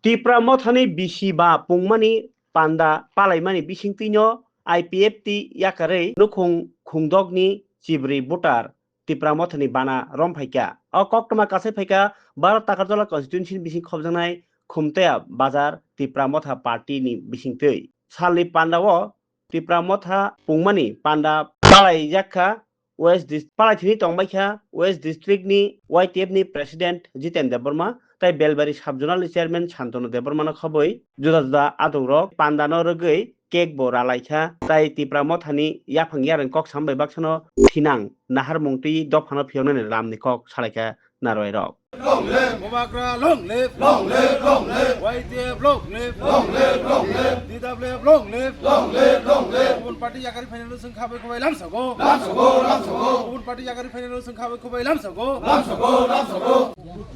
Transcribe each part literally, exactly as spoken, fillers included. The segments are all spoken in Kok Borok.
Tipra Mothani bisi ba pungmani panda palaimani bisingtwino I P F T yakarwi nukhung khungdokni chibrwi voter Tipra Mothani bana romphaikha. O koktwma kasai phaikha Bharat Takarjala constituency ni bising khobjaknai Khumtaya Bazar Tipra Motha party ni bisingtwi. Salni pandao Tipra Motha pungmani panda palaijak kha West Dis-, palaithini tongbai kha West District ni Y T F ni President Jiten Debbarma tai Belbari Sub Zonal ni Chairman Santanu Debbarma no khobwi juda juda adong rok panda no rwgwi cake bo ralai kha tai Tipra Mothani yaphang yareng kok sam bai baksano thinang naharmung twi dophano phiyoknani lamni kok salai kha narwai rok. Long live! Bubagra long live! Long live, long live! Y T F long live! Long live, long live! D W F long live! Long live, long live! Kubun party yakari phainai no chwng khabai khubai lamsago. Lamsago, lamsago! Kubun party yakari phainai no chwng khabai khubai lamsago. Lamsago, lamsago!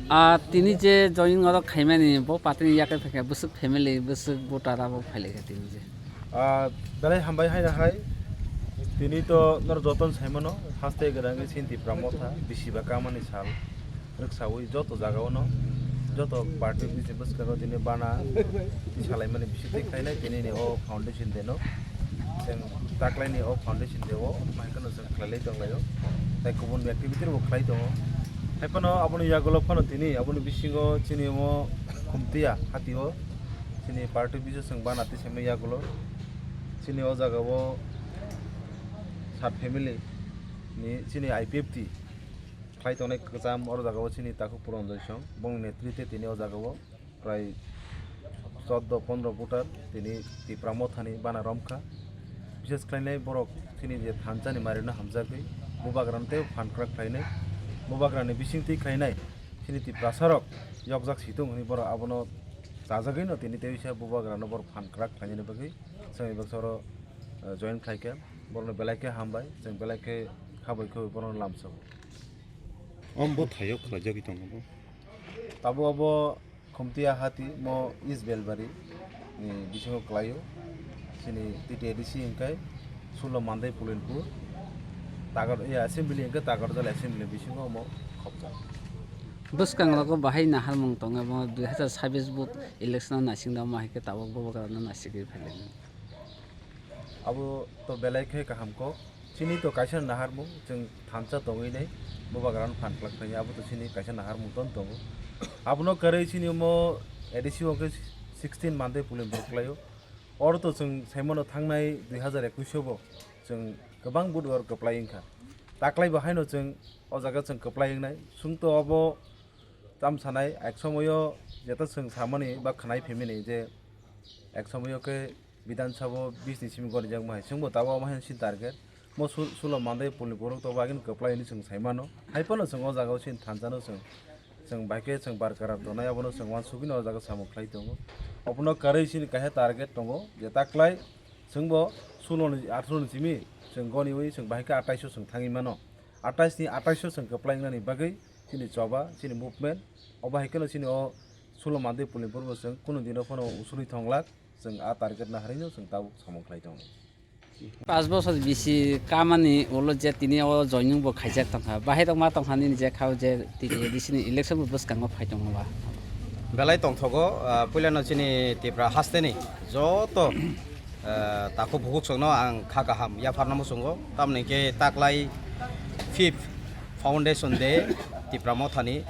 Ah, tini je joining oro khaimani bo party ni yakari phaikha bwswk family, bwswk voter abo phailaikha tini je. Ah, belai hambai haina hai. Tini to nor joton saimano, haste gwnangwi sin Tipra Motha, bisi ba kamani sal rwksawi joto jagao no, joto party bisi bwskango tini bana tisalaimani bisi twi khlainai tini ni o foundation day no. Chwng taklaini o foundation day o, maikano chwng khlailai tonglaio. Tai kubun activity rokbo khlai tongo. Haiphano aboni yagulo phano tini, aboni bisingo chini omo Khumtiya hati o, chini party bijo chwng bana tisaimani yagulo. Chini o jaga o sat family ni chini I P F T khlai tongnai kwcham, oro jaga o chini takhuk Puranjoy Song, bongni netrite tini o jaga o prai choddo pondro voter tini Tipra Mothani bana romkha. Bishes khlainai borok chini je thansa ni mari no hamjagwi bubagra no tei phan kwrak khlainai, bubagra ni bising twi khlainai chini Tiprasa rok yokjak situng hwnwi borok abono chajagwi no tini tei bisa bubagra no borok phan kwrak khlainani bagwi chwng bai baksa oro, eh, join khlaikha. Borok no belai khe hambai, chwng belai khe khabai khoi borok no lamsao. Om bo thaio khlaijagwi tongo bo. Tabuk abo Khumtiya hati mo East Belbari ni bisingo kwlaio. Chini T T A D C hwnkhe Sulo Mandai Pulinpur, Tagar-, ya, assembly hwnkhe Tagarjala assembly bisingo omo khopjak. Bwskang rogo bahai naharmung tongo, omo dui hazar sabis bo election o naising da, omo hai khe tabuk bubagra no naisigwi phailai. Abo to belai khe kaham kok. Chini to kaisa naharmung, chwng thansa tongwi nai, bubagra no phan kwlak khlainai, abo to chini kaisa naharmung ton tongo. Abono kwrwi chini omo A D C o khe sixteen Mandai Pulinpur kwlaio. Oro to chwng saimano thangnai dui hazar ekwis o bo chwng kwbang budwar kwplai wngkha. Taklai bo haino chwng o jaga chwng kwplai wngnai. Chwng to obo tam sanai ek somoyo jeta chwng samani ba khwnai phimani je ek somoyo khe Bidhan Sabha o bis ni simi gorijakma hai chwngbo tabuk omo hai sin target. Mo sul-, sulo Mandai Pulinpur o to bagwino kwplai hwnwi chwng saimano. Hai phano chwng o jaga o chini thansa no chwng, chwng bai khe chwng barkar tongnai, abono chwng uansugwino o jaga samung khlai tongo. Obono kwrwi chini kaisa target tongo je taklai chwngbo sulo ni atharo ni simi chwng goniwi chwng bai khe atais o chwng thangwi mano. Atais ni atais o chwng kwplai wngnani bagwi chini choba, chini movement, obo hai kheno chini o sulo Mandai Pulinpur bo chwng kunu dino phano usulwi thonglak. Chwng a target naharino chwng tabuk samung khlai tongo. Paanch bochor bisi kamani ulo je tini o joining bo khaijak tongkha. Bahai rok ma tongkha nini je khao je T T A D C ni election bo bwskango phai tongo ba? Belai tongthogo, ah, puilano chini Tipra hasteni joto, ah, takhuk bukhuk songno ang kha kaham yapharna muchungo. Tamni khe taklai fifth Foundation Day Tipra Mothani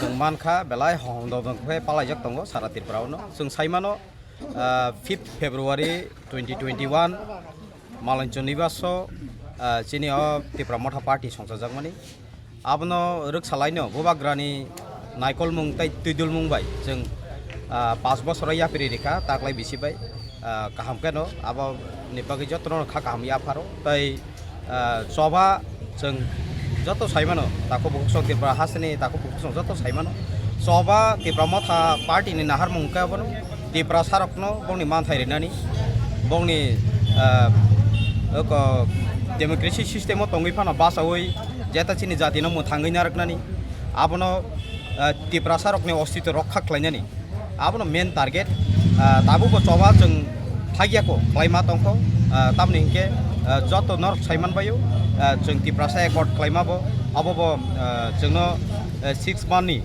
chwng mankha belai hohom dodon khe palaijak tongo sara Tripura o no. Chwng saimano, ah, fifth February twenty twenty-one Malanchon Nibaso, ah, chini o Tipra Motha Party songchajakmani. Abono rwksalaino bubagrani naikolmung tei twidulmung bai chwng, ah, paanch bosoro yapri rikha taklai bisi bai, ah, kaham kheno aboni bagwi jotono kha kaham yapharo tei ah, choba chwng joto saimano, takhuk bukhuk song Tripura hasteni takhuk bukhuk song joto saimano. Choba Tipra Motha Party ni naharmung khe abono Tiprasa rokno bongni manthai rinani, bongni, ah, oko democracy system o tongwi phano bachaui jeta chini jatino mwthangwi narwknani, abono, ah, Tiprasa rokni ostitw rokha khlainani. Abono main target, ah, tabukbo choba chwng thakyako, khlaima tongkho, ah, tamni hinkhe, ah, joto norok saiman baio, ah, chwng Tiprasa accord khlaima bo, abobo, ah, chwngno, ah, six month ni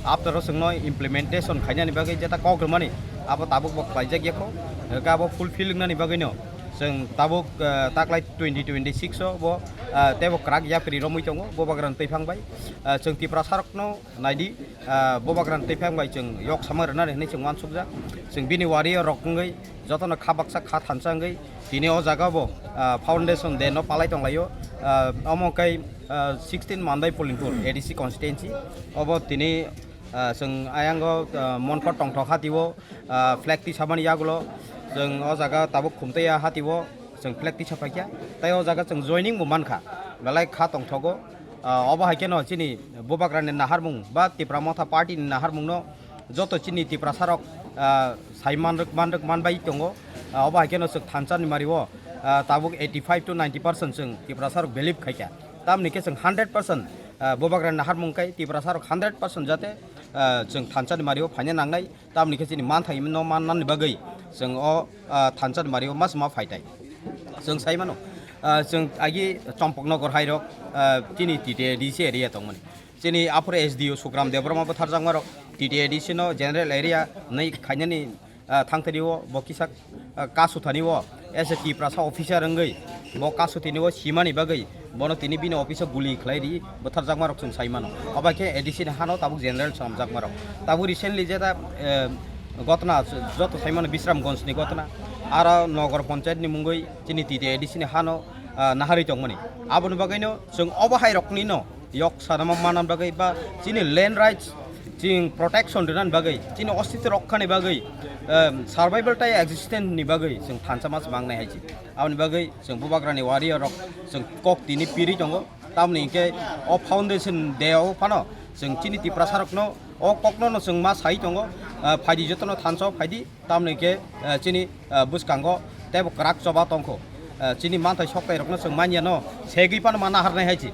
After o chwngno implementation khainani bagwi jeta kok rwmani, abo tabuk bo khlaijak yakho. Hwnkhe abo fulfill wngnani bagwino chwng tabuk, ah, taklai twenty twenty-six o bo, ah, teibo kwrak yapri romwi tongo Bubagrani twiphang bai. Ah, chwng Tiprasarokno naidi, ah, Bubagrani twiphang bai chwng yok samung rwnani hwnwi chwng uansukjak. Chwng bini warrior rok wngwi jotono kha baksa kha thansa wngwi tini o jaga bo, ah, foundation day no palai tonglaio. Ah, omo khe, ah, sixteen Mandai Pulinpur A D C constituency. Obo tini, ah, chwng ayango, ah, Monpho tongthok hatio, ah, flag tisamani yagulo chwng o jaga tabuk Khumtaiya hatio chwng flag tisa phaikha. Tei o jaga chwng joining bo mankha, belai kha tongthogo. Ah, obo hai kheno chini Bubagrani naharmung ba Tipra Motha Party ni naharmung no joto chini Tiprasa rok, ah, sai manrwk, manrwk manbai tongo. Ah, obo hai kheno chwng thansa ni mari o, ah, tabuk eighty five to ninety percent chwng Tiprasa rok believe khaikha. Tamni khe chwng hundred percent, ah, Bubagrani naharmung khai Tiprasa rok hundred percent jate, ah, chwng thansa ni mari o phaina nangnai. Tamni khe chini manthai no mannani bagwi chwng o, ah, thansa ni mari o mas ma phaitai. Chwng sai mano, ah, chwng agi Chompok Nogor hai rok, ah, chini T T A D C area tongmani. Chini aphuru S D O Sukram Debbarma bwtharjakma rok T T A D C no general area nai khainani, ah, thangthari o bo kisa, ah, kasu thani o as a Tiprasa officer wngwi bo kasu tini o simani bagwi bono tini bini office o guli khlai ri bwtharjakma rok chwng sai mano. Obo khe A D C ni hano tabuk general swnamjakma rok. Tabuk recently jeta, eh, gotna joto sai mano Bisramganj ni gotna, aro Nogor Panchayat ni mungwi chini T T A D C ni hano, ah, naharwi tongmani. Aboni bagwino chwng obo hai rokni no yok sanama manna bagwi ba chini land rights chwng protection rwna bagwi, chini ostitw rokkhani bagwi, em, survival tai existence ni bagwi chwng thansa mas mangnai hai se. Aboni bagwi chwng Bubagrani warrior rok chwng kok tini piri tongo. Tamoni hinkhe o foundation day o phano chwng chini Tiprasa rokno o kokno no chwng ma sai tongo, ah, phaidi jotono thansa o phaidi. Tamoni khe, eh, chini, eh, bwskango teibo kwrak choba tongkho. Eh, chini manthai soktai rokno chwng manya no segwi phano ma naharnai hai se.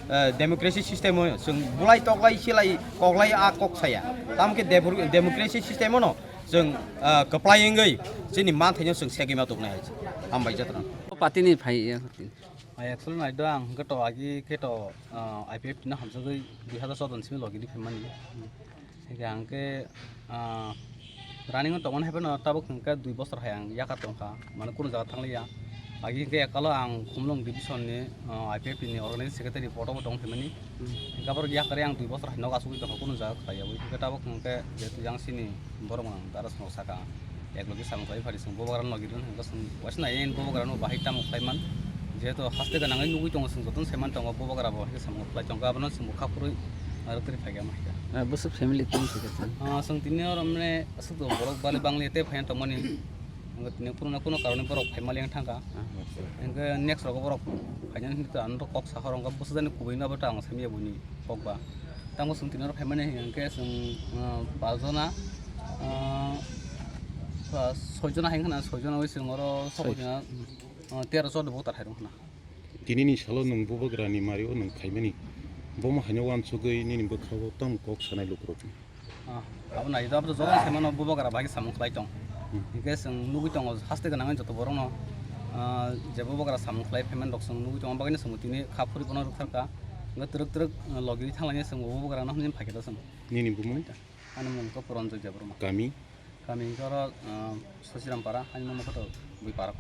Eh, democracy system o chwng bulai toklai silai koklai a kok saya. Tamo khe debor-, democracy system o no chwng, eh, kwplai wngwi chini manthai no chwng segwi ma toknai hai se. Hambai jatra. Party ni phai ya. Ai, actually nai do ang hwnkhe to agi khe to, ah, I P F T no hamjagwi dui hazar choudo ni simi logi di phaimani. Hwnkhe ang khe, ah, running o tongmani hai phano tabuk hwnkhe dui bosor hai ang yakar tongkha, mane kunu jaga thangliya. Agi hwnkhe ekalo ang Khumulwng division ni, ah, I P F T ni organizing secretary board o bo tong phaimani. Hwnkhe aborok yakarwi ang dui bosor hai nogo achugwi tongkha, kunu jaga khlaiya wi. Hwnkhe tabuk hwnkhe jehetu yang sini borok ang dara songkha saka. Ek logi samung khlai phari chwng Bubagra logi rwna hwnkhe chwng waisa nai ani Bubagra no bahai tamo khlai man. Jehetu haste gwnangwi nugwi tongo chwng jotono sai man tongo Bubagra bo hai samung khlai tongo, abono chwng bo kha phurwi rwktwrwi phaikha ma hai kha. Ah, bwswk family tong khe chwng? Ah, chwng tini oro mane aswk borok bali bangli tei phaiya tongmani. Hwnkhe tini kuno na kuno karone borok phai mali wng thangkha. Ah, acha. Hwnkhe next rogo borok phainani hwnkhe to ano to kok saha rwngkha bwsajani kubui no abo to ang saimanya buini. Kokba. Tamo chwng tini oro phaimani hwnkhe chwng, ah, pajona, ah, ah, soijona hai wngkhana, soijona wi chwng oro Soi. Sokojona, ah, tero choudo voter hai rwngkhana. Tinini salo nwng Bubagrani mario nwng phaimani. Bomo haino uansugwi nini bwkhao tamo kok sanai lukurokni? Ah, abo nai, abo to jotono saimano Bubagra bai samung khlai tong. Hmm. Hwnkhe chwng nugwi tongo haste gwnangwi joto borokno, ah, je Bubagra samung khlai phaimani rok chwng nugwi tongo, bagwino chwngbo tini kha phuri bono rwktharkha. Hwnkhe twrwk twrwk, ah, logi thanglainai chwngbo Bubagrano hwnwi phaikha da chwng. Nini bumung? Ani mung khe Puranjoy Debbarma. Kami? Kami hwnkhe oro, ah, Sosiram Para, ani mung khe to Bui Para.